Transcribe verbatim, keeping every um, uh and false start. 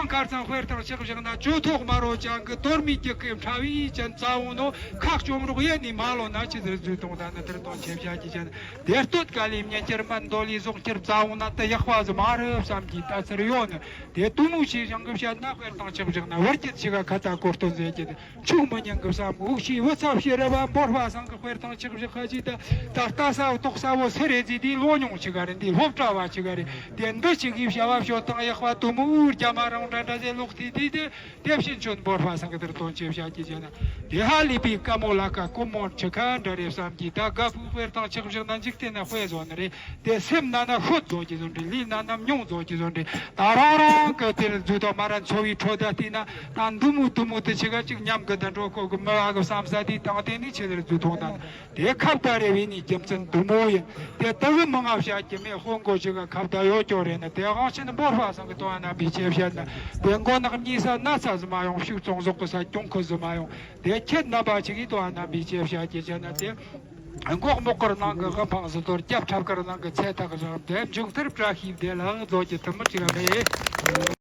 ཁར་ཚང་དཔེར་བཏང་ཆགས་བཞག་ན་ཇོ་ཐོག་མ་རོ་ཅང་གི་དོར་མི་རྒྱུག་གི་ཕྲ་བའི་ཅན་རྩ་བོ་ནོ་ཁག་བཅོམ་རོགས་ཡེ་ནི་མ་ལོ་ན་ཆི་ཟེར་རྫུས་གཏོང་ད་ནི་དེར་དོན་ཆེ་བྱ་གི་ཅན་དེར་སྟོད་ག་ལི་མཉན་ཁྱེར་མན་དོ་ལི་ཟོག་ཁྱེར་རྩ་བོ་ན་ད་ཡག་པ་ཟི་མ་རུ་བསམ་གྱི་ད་ཚར་ཡོད་ནི་དེ་དུ་མུ་ཆི་ཞང་གི་བཤད་ན་དཔེར་བཏང་ཆགས་བཞག་ན་བར་གྱི་ཆི་ག་ཁ་ད་གོ་སྟོན་ཟེར་གྱི་དེ། ཆུང་མི་ཉན་གི་བསམ་འུག་ཤི་བུ་ཚབ་ཤི་རེ་བ་འབོར་བ་སང་གི་དཔེར་བཏང་ཆགས་བཞག་ཁ་ཅིག་ད་ད་ལྟ་ས་འོ་ཏོག་ས་བོ་སེ་རེ་ཛི་དེ་ལོ་ཉུང་ཆི་ག་རེ་འདི་སློབ་གྲྭ་བ་ཆི་ག་རེ་དེ་འདི་ཆི་གི་བྱ་བ་ཤོད་དང་ཡག་པ་དུ་མོ་འུར་རྒྱ་མ་རང་འདྲ་འདྲ་ཟེ་ལོག་ཐི་དེ་དེ་དེ་བཞིན་ཆོན་འབོར་བ་སང་གི་དེར་དོན་ཆེ་བྱ་གི་བྱ་ན་དེ་ཧ་ལི་པི་ཀ་མོ་ལ་ཀ་ཀོ་མོན་ཆི་ཁ་འདྲ་རེ་བསམ་གི་ད་དགའ་ཕུག་དཔེར་བཏང་ཆགས་བཞག་ན་འཇིག་རྟེན་ན་དཔེ་བཟོ་ནི་རེད། དེ་སེམས་ན་ན་ཤོད་རྫོགས་ཀྱི་བཟོ་འདྲ་ལུས་ན་ན་མྱོང་རྫོགས་ཀྱི་བཟོ་འདྲ་ད་རང་རང་གི་དེར་འཛུལ་དང་མ་ར་འཚོ་བའི་འཕྲོ་ད་བལྟས་ན་ད་འདུ་མོ་འདུ་མོ་དེ་ཆི་ག་ཅིག་ཉམས་གི་ད་འགྲོ་ཁོ་གི་མི་བ་གི་བསམ་ས་དེ་དང་དེ་ནི་ཆི་ཟེར་འཛུལ་ཐོང་ད་དེ་ཁ་བརྡ་རེ་བའི་ནི་རྒྱུ་མཚན་འདུ་མོ་ཡིན། དེ་ལྟ་བུ་མི་ང་བཤད་ཀྱི་མེད་ཧོ་མགོ་ཆི་ག་ཁ་བརྡ་ཡོད་ཀྱོ་རེད་ན་དེ་དབང་ཆེན་འབོར་བ་སང་གི་དོན་རྣམ་པའི་ཆེ་བཤད་ན་དེ་མགོ་ནག་གཉིས་ས་ན་ཚ་ཟི་མ་ཡོང་ཤུགས་བཙོང་ཟོག་གི་ས་གྱོང་ཁུ་ཟི་མ་ཡོང་དེ་ཁྱེད་རྣམ་པ་ཆི་གི་དོན་རྣམ་པའི་ཆེ་བཤད་ཀྱི་བྱས་ན་དེ། མགོ་རྨོག་དཀར་ནང་གི་དབུ་འཕང་ཟིན་དོར་རྒྱབ་ཁྲབ་དཀར་ནང་གི་ཚེ་ཐག་རིང་དེ་མཇུག་མཐར་བཀྲ་ཤིས་བདེ་ལེགས་རྫོགས་ཀྱི་ཐུན་མོང་ཅིག་རེད།